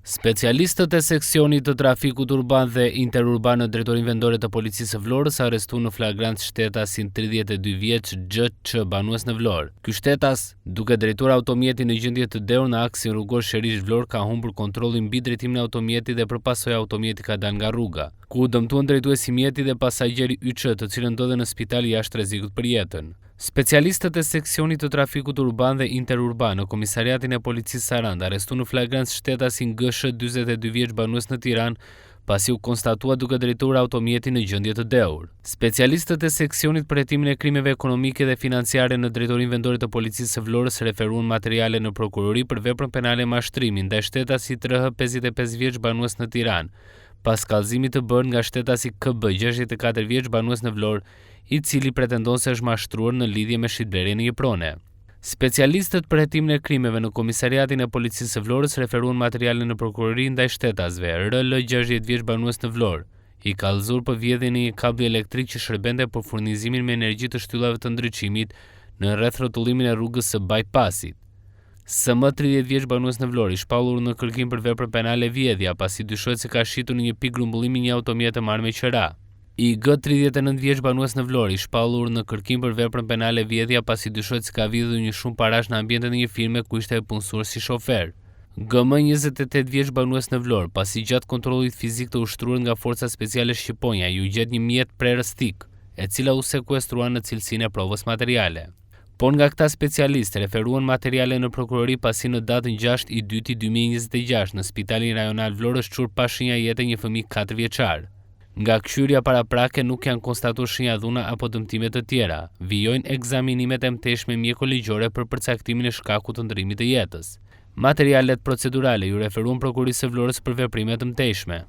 Specialistët e seksionit të trafikut urban dhe interurban në Drejtorinë Vendore të Policisë së Vlorës arrestuan në flagrancë shtetasin 32 vjeç GÇ banues në Vlorë. Ky shtetas, duke drejtuar automjetin në gjendje të dehur në aksin rrugor Sherishtë-Vlorë ka humbur kontrollin mbi drejtimin e automjetit dhe për pasojë automjeti ka dalë nga rruga, ku u dëmtuan drejtuesi i mjetit dhe pasagjeri YÇ, të cilët ndodhen në spital jashtë rrezikut për jetën. Specialistët e seksionit të trafikut urban dhe interurban në Komisariatin e Policisë Sarandë arrestuan në flagrancë shtetasin GSH 42 vjeç banues në Tiranë, pasi u konstatua duke drejtuar automjetin në gjendje të dehur. Specialistët e seksionit për hetimin e krimeve ekonomike dhe financiare në Drejtorinë Vendore të Policisë së Vlorës referuan materiale në prokurori për veprën penale mashtrimi ndaj shtetasit RH 55 vjeç banues në Tiranë, pas kallëzimit të bërë nga shtetasi KB 64 vjeç banues në Vlorë, i cili pretendon se është mashtruar në lidhje me shitblerjen e një prone. Specialistët për hetimin e krimeve në Komisariatin e Policisë së Vlorës referuan materiale në prokurori ndaj shtetasve, RL 60 vjeç banues në Vlorë, i kallëzuar për vjedhjen e një kablli elektrik që shërbente për furnizimin me energji të shtyllave të ndriçimit në rrethrrotullimin e rrugës së Bypassit. SM 30 vjeç banues në Vlorë, i shpallur në kërkim për veprën penale vjedhja, pasi dyshohet se ka shitur në një pikë grumbullimi një automjet të marrë me qera. IG, 39 vjeç banues në Vlorë, i shpallur në kërkim për veprën penale vjedhja pasi dyshohet se ka vjedhur një shumë parash në ambientet e një firme ku ishte e punësuar si shofer. GM, 28 vjeç banues në Vlorë, pasi gjatë kontrollit fizik të ushtruar nga Forca Speciale Shqiponja iu gjet një mjet prerës thikë, e cila u sekuestrua në cilësinë e provës materiale. Po nga këta specialistë referuan materiale në prokurori pasi në datën 6 i dyti 2026 në Spitalin Rajonal Vlorë është çuar pa shenja jete një fëmijë 4 vjeçar. Nga këqyrja paraprake nuk janë konstatuar shenja dhune apo dëmtime të tjera. Vijojnë ekzaminimet e mëtejshme mjeko-ligjore për përcaktimin e shkakut të ndërrimit të jetës. Materialet procedurale iu referuan Prokurorisë së Vlorës për veprime të mëtejshme.